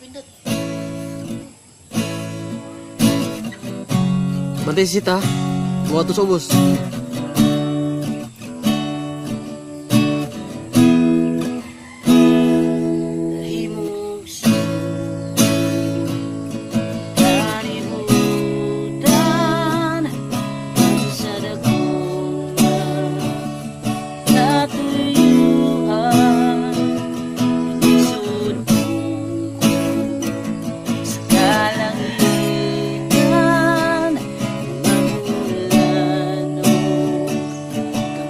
Pindot. Bantay si Sita. Mga to sa ubos. Nahimong sa kalibutan sa dagong natuyuan, Inisod ko sa kalangitan, mga bulano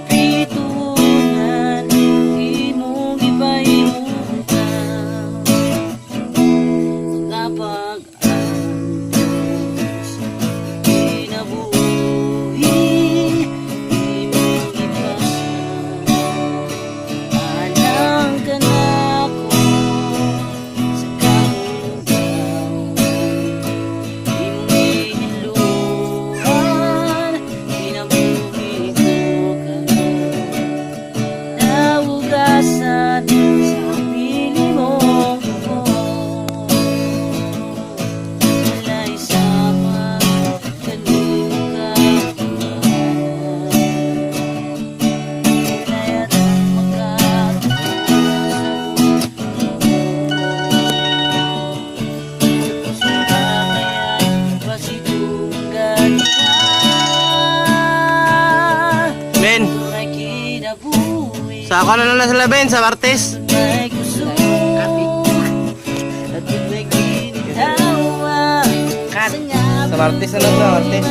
kapitunan imong ipahimutan mga pag-antos kinabuhi imong ipasa alang kanako sa kaugawon imong gihinluan kinabuhi ko karon nahugasan sa pili mong dugo. Walay sama kanimo kahuman. Walay atong makatuo sa puso kaya pasidunggan ka. Ben, Tunay kinabuhi sa ako na lang sila, Ben, sa Martes. may kusog at may ginhawa. Sa Martes na lang, sa Martes.